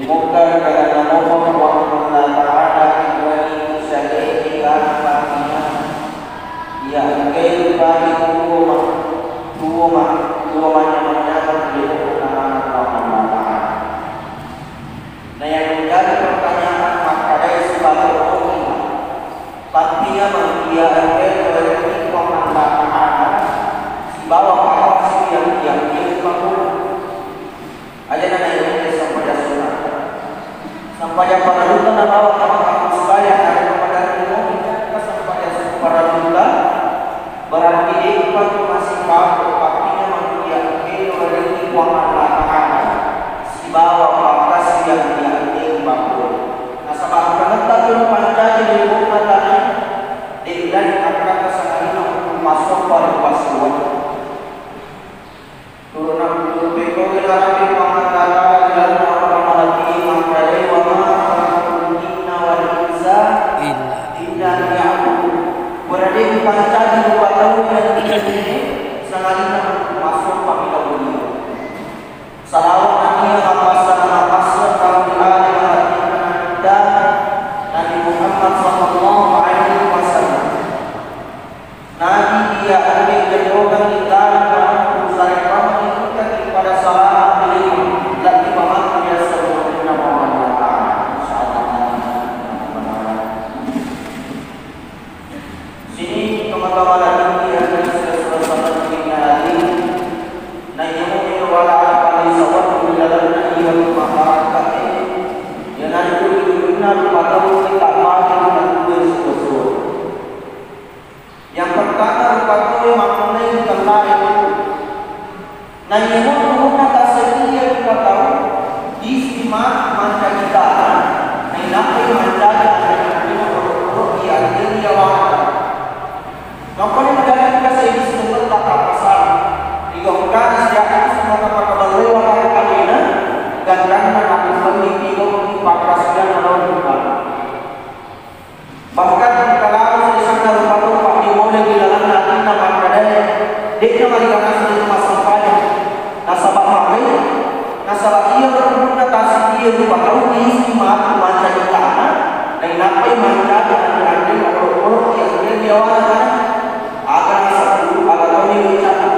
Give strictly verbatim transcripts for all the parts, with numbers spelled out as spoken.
Bukan karena Allah Ta'ala kibani syariat kita pakinya. Ya, engkai bani tuwo ma-, tuwo ma-, tuwo manyameng-nyameng ri Allah Ta'ala. Nah, yang menjadi pertanyaan, makkadai sibawa Tapi iya mangkia engkai tolekki Puang Allah Ta'ala sibawa pakkasiwiang-wiang iya ripakkuro. Aja na naingekke sempajang sunat. Sempajang parellutta nabawa tama kampus kaya narekko maderri momi ka sempajang parellutta, berarti de'pa tu masipatu pappinga mangkia engkai tolekki Puang Allah Ta'ala sibawa pakkasiwiang-wiang iya ripakkuro. Nasaba engka metta tu ripancaji ri lebo'na tanae, de' lani akkata sangadinna massoppa ri passewwa. Turunna pekkogi narapi Puang Allah Ta'ala ri lalenna abbara malakki makkadai, "Wa ma khalaqtul jinna wal insa illa liya'budun." Pura de' ripancaji rupa tau sangadinna massoppa ri lebo'na. Salawat nennia mappassala mappassala tau ri ale malakkinna Nabitta, Nabi Muhammad sallallahu alaihi wasallam. Nabi iya anre jetokangngi tana maneng sarekkamani engkaki pada salama ri lino, lebbi pamantu yaseng Puang Allah Ta'ala. Insyaallah. Sini tomatoa malakki anre sura-sura sabbana ri ati. Naiyamu melo wala paling sawat ri lalenna iya masyarakat e, iyanaritu ri ulunna rupa tau kita mati ri tangguwe suwe-suwe. Yang pertama, rupa tau makkunai ri tellae. Naiyamu rupa tau sedia rupa tau, isi mati mancaji tana, nainappai mancaji anre-anrena oro-oro iya ri yawana. Makkoni maderri engka seddi sumetta tappasala, rigau engkana siaga sumetta pakabellai waraga alena, gangkanna nappullengngi tigau pakkasiwianna lao ri Puang. Bahkan engka lalo sisenna rupa tau paddimolai ri lalenna atinna makkedae, de'na mariga naseng itu massempajang. Nasaba magai, nasaba iya rukunna tasik iya rupa tau isi matu mancaji tana, nainappai mancaji anre-anre oro-oro iya ri yawana tana. Aga nasabbu, aga toni ricatat.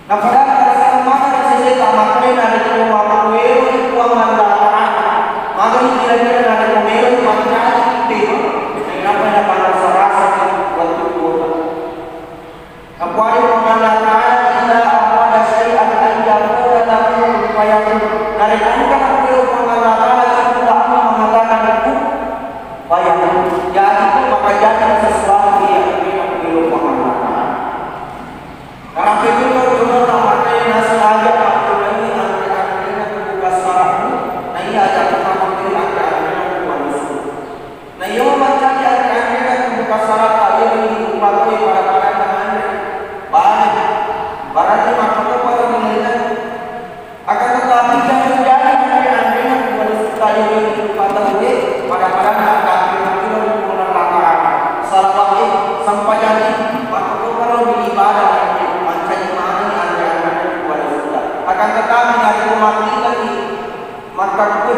Napada pada maneng seseta makkeda narekko mappueroi Puang Allah Ta'ala, magani kira-kira narekko meloi mancaji tepeng, nainappa napanrasa-rasaki wettu kuota. Napoada Puang Allah Ta'ala, "Idza arada syai'an an yaqula lahu kun fayakun." Narekko engka napoada Puang Allah Ta'ala, cukuplah Allah mengatakan kun fayakun. Jadi itu maka jadi sesuatu yang dipoada Puang Allah Ta'ala. Narapi tu tau-tau tau mate naseng aja makkunai anre-anrena tu buka sara'mu, naiya aja makkunai anre-anrena tu manusu. Naiya mancaji anre-anrena tu buka sara' tau iya ri rupa tau pada-pada manre. Bale. Berarti makkutoparo ri lalenna. Akan tetapi, jangan jadi anre-anrena ku manusu tau iya ri rupa tau e, pada-pada nakkappiro-piro ri Puang Allah Ta'ala. Salawat e, sempajang e, makkutoparo ri ibadah e, mancaji maneng anre-anrena ku manusu. Akan tetapi, narekko makkitaki Makkakkue,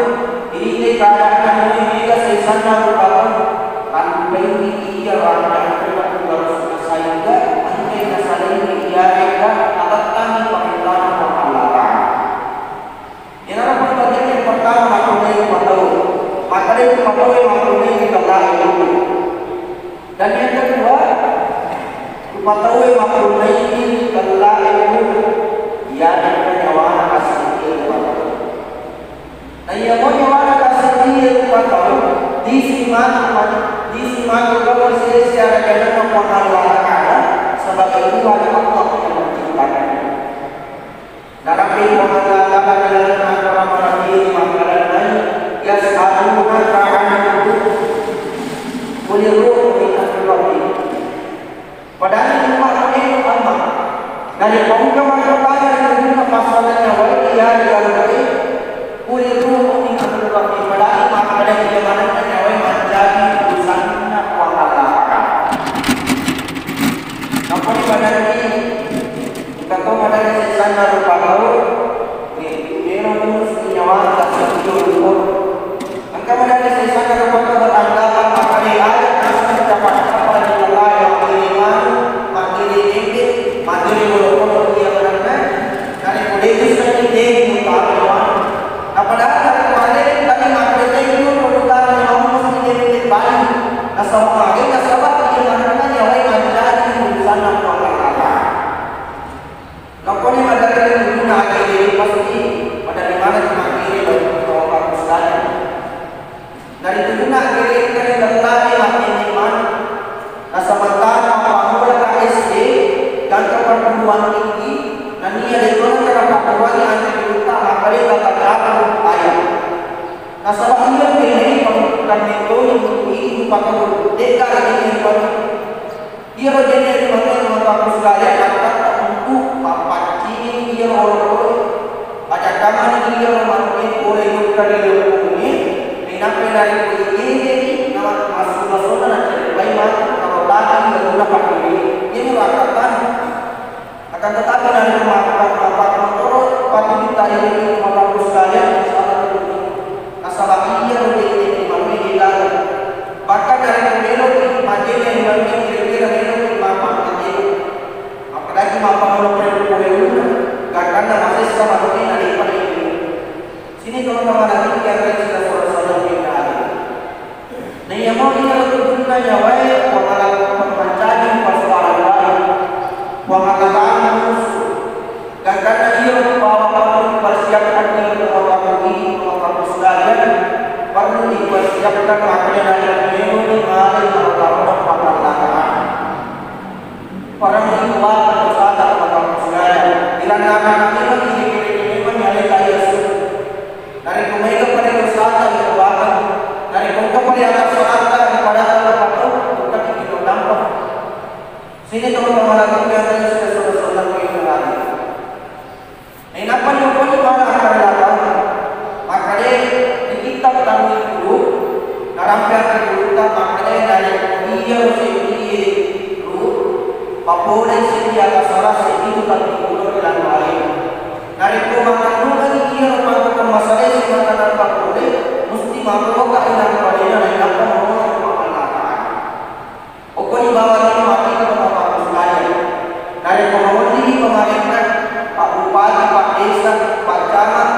iringnge keadaanna muwi mega sesanna rupa tau, tanpaiwi iya rancanna ku warusunna, saingga engkai nasalaiwi iyaré'ga natettangngi parentana Puang Allah Ta'ala. Iyanaro pembagian yang pertama, makkunai rupa tau. Makkedai rupa tauwe makkunai ri tellae. Dan yang kedua, rupa tauwe makkunaiwi tellae ulu, iyanaro nyawana tasséddié rupa tau. Naiya mo nyawana tasséddié rupa tau, disi matu, disi matu lao ri sese arajangenna Puang Allah Ta'ala, sebagai Tuhan Allah yang menciptakannya. Narappi Puang Allah Ta'ala ri lalenna Al-Qur'an Al-Karim makkedai, "Yas'alunaka 'anir ruh, qulir ruhu min amri rabbi." Padangi umma' Muhammad, narekko engka makkutana ri ulunna passaleng nyawae iya ri laleng, qulir ruhu min amri rabbi, padangi makkedai iya manenna nyawae mancaji urusanna Puang Allah Ta'ala. Nappani padangi Engka to maderri sesanna rupa tau, eh, melo munusu nyawana pasti pada di mana cuma kiri bagi orang Kristen. Dari tujuh nak kiri kiri dan tadi makin iman. Nasaba tana mappammula ka S D, gangka perguruan tinggi, nennia de' tona tena pakkurangi anre gurutta, makkeda tatakkapang ayat. Nasaba iya penei pamukkanne toni untuk idi rupa tau, de'gaga ri pamukku. Iyaro jenne ri pamukku mappakkutana, akkatta untuk mappaccini iyaro olokolo. Ajakkammani iyaro manu'e pole jokka ri loppongnge, nainappa narekko igegeni, nama-, massulo-sulo nacerrepai matu, narotangi laguna pakkiri. Iyanaro akkattana. Akan tetapi, narekko mappa-, mappammotoro, patuju taelengi mappakkutana, insyaallah tuli. Nasaba iyaro jenne ri manu'e de'gaga. Bahkan narekko meloki majjenne ri manu'e, kira-kira meloki mappammula. Makkedaki mappammula pole-, polena, gangkanna masessa manu'e nade'pa nainung. Sining tomatoa manatikki anre sila sura-sura pinrade. Naiyamo iyaro tujunna nyawae, Puang Allah, mancaji pasoalan baru. Puang Allah Ta'ala musu. Gangkanna iyaro bawa perlu dipersiapkan ri tomatoa idi, tomatoa sekalian, perlu dipersiapkan makanya dari minggu di mari Allah Ta'ala. Parangi kuwata dosata, tomatoa sekalian. Ilanna anak memang ini memang nyalai kaya su. Narekko maega pada dosata, ikuwata. Narekko engka pada anak salata, pada anak patau, bukan kita nampak. Sini teman-teman lagi yang ada sudah selesai lagi. Nainappa nyokkoni mala akkarelakang, makkeda ri kitta' Tanwirul Qulub, narampe anre gurutta makkeda, narekko iyaro seddi ruh, papolei seddi atasala seddi tu tattimpulo ri lano alena. Narekko mannennungengngi iyaro pangkateng masalae sibawa tanpa pole, musti matoka ri lano alena nainappa mapolei ri Puang Allah Ta'ala. Okkoni bawang lino mati tomatoa sekalian. Narekko mawelli pamarenta, pak bupati, pak desa, pak camat,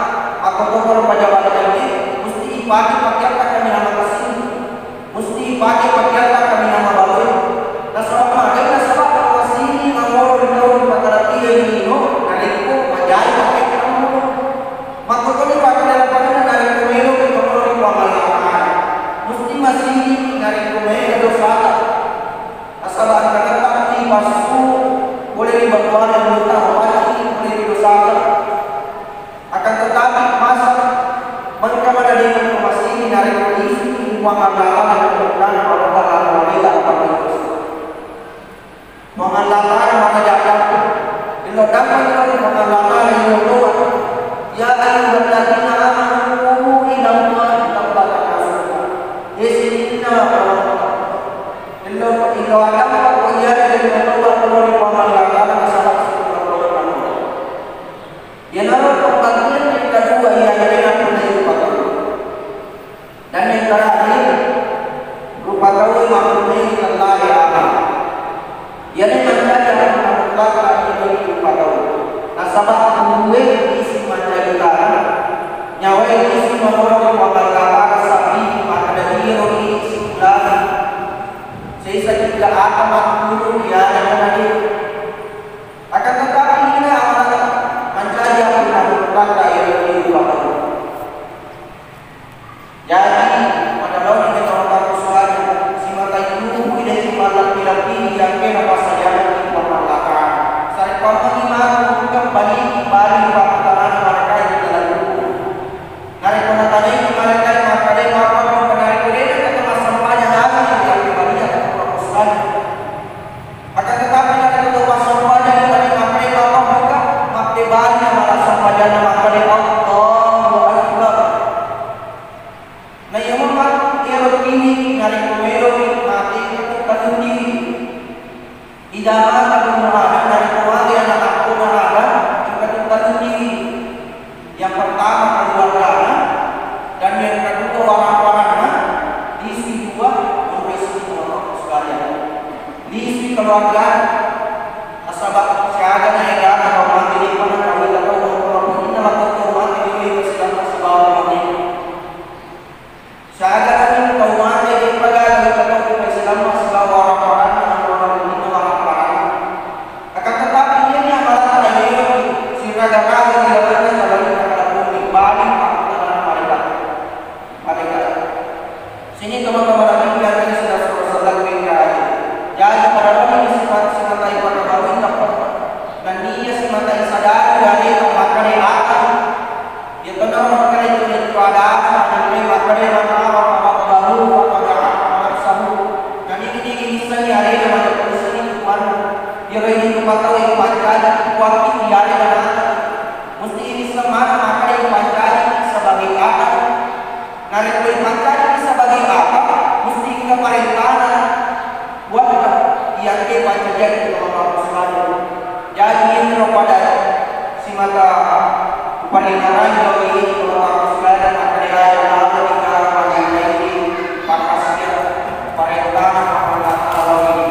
makkokoro pejabat laingnge, musti ipake pakeatta kaminang makessing. Musti ipake pakeatta kaminang mabawa. Nasaba magai nasaba makessing mangolo ri tau ri pakalapie lino, narekko majai pakeatta mangolo. Makkutoni pakkeda-pakkeda narekko meloki tomoroi Puang Allah Ta'ala. Musti masigi narekko maega dosata. Nasaba engkana lipassu pole ri battuanna gurutta, mapaccing pole ri dosata. Akan tetapi masa mengka mana dengan masigi narekko isi Puang Allah Ta'ala dan Allah Ta'ala. Puang Allah Ta'ala maraja dampeng. Illo dampeng ri Puang Allah Ta'ala, illo toba. Ya ayyuhalladzina amanu tubu ilallahi taubatan nasuha. He sininna, illo, illo adampeng ko iyarega illo toba ko ri Puang Allah Ta'ala nasaba sininna. Iyanaro pembagian yang kedua, iya, iya, iya. Dan yang terakhir, rupa tau makkunai Allah ya. Iyana mancaji hak mutlak bagi rupa tau. Nasaba tau isi mancaji tanah, nyawa isi mangolo Puang Allah Ta'ala, sapi makkeda iyaro isi ulana. Sesa tiga ata makkulu iyana tadi. Akan tetapi ina amanah mancaji hak mutlak bagi rupa tau. Jaji, pada laoni meta wataku suwaju, simata iluhu ida simallappi-lappi iyakkena passajangeng ri Puang Allah Ta'ala. Sarekkuammengngi matu engka baliki bali ripakkuttanana marekai ri laleng kuburu. Narekko natanaiki marekai makkeda, mappa engka narekko de'na engka massempajang aga ri iyakkebalia ri Puang Allah Ta'ala. Akan tetapi narekko tau massempajang tadi makkeda, mappa engka makkeda bali na mala sempajanna makkeda, Allahu Akbar. Na iya memang iyaro kini narekko meloki mate engka tu tanung diri. Idza mata ibnu Adam, narekko mate ana' appona Adam, engka tu tanung diri. Yang pertama keluargana, dan yang kedua orang-orangna, lisui dua, menurut Imam Abu Sufyan. Lisui keluarga, nasaba siaga na egana tau mate, de'pa nakawita tau, maka mappunnina matu tau mate, de'pa silaku sibawa mate. Siaga tau mate, de'pa gaga tau mate silaku sibawa orang-orangna, orang-orangna, orang-orangna. Akan tetapi, iyani amalatta iyaroki siraga-raga ri lalenna Jadi, iyaro pada simata uparingerang jauh ini, kalau aku sekalian, maka dia ada apa di dalam ini, pakasnya, perintah, Allah Ta'ala ini.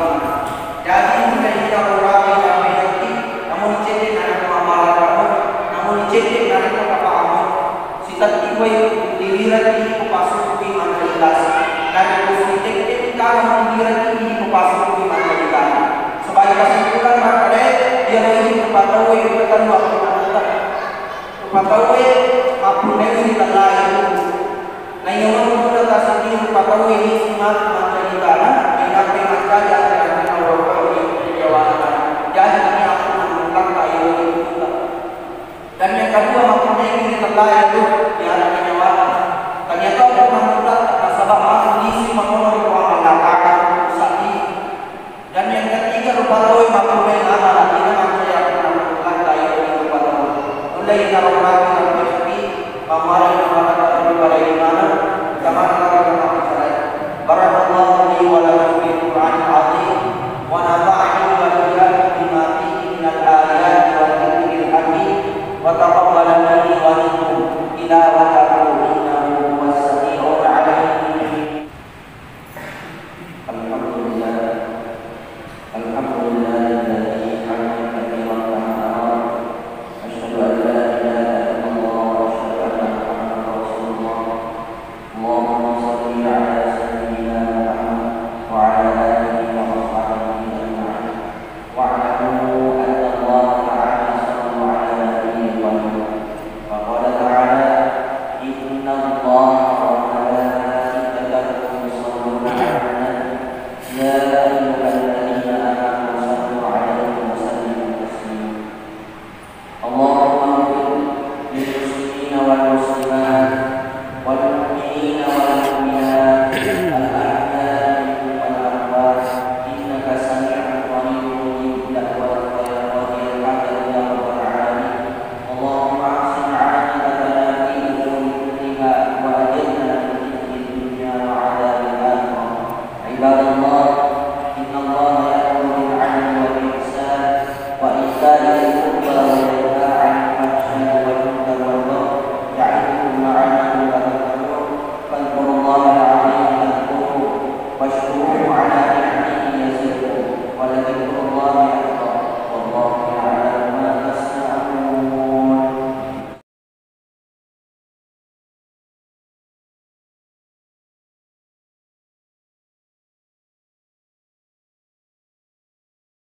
Jadi, jika kita orang yang mengerti, namun cedek anak mamalah kamu, namun cedek anak apa kamu, Sitetti wai, dilirekki ipapasukki mancaji tasi. Narekko sitetti engkaga malirekki ipapasukki mancaji tasi. Sebagai kesimpulan, makkeda, iyaro idi rupa tauwe engka tellu akkatta. Rupa tauwe mappunnai ri tellae. Naiya mappunna tasi rupa tauwe isu matu mancaji tana, nainappa mancaji ati-atina Allah Ta'ala. Jadi, ini aku menentang kayu itu. Dan yang kedua, mappunnai ri tellae tu, iyaro nyawana. Ternyata bukan mutlak, nasaba matu lisi makono ri Puang Allah Ta'ala, sapi. Dan yang ketiga, rupa tauwe mappunnai amala, ina makkeda mutlak, lain rupa tauwe. Mulai naromaki sampai sapi, pamari amala pada imana, kamana lagi. Barakallahu li wa lakum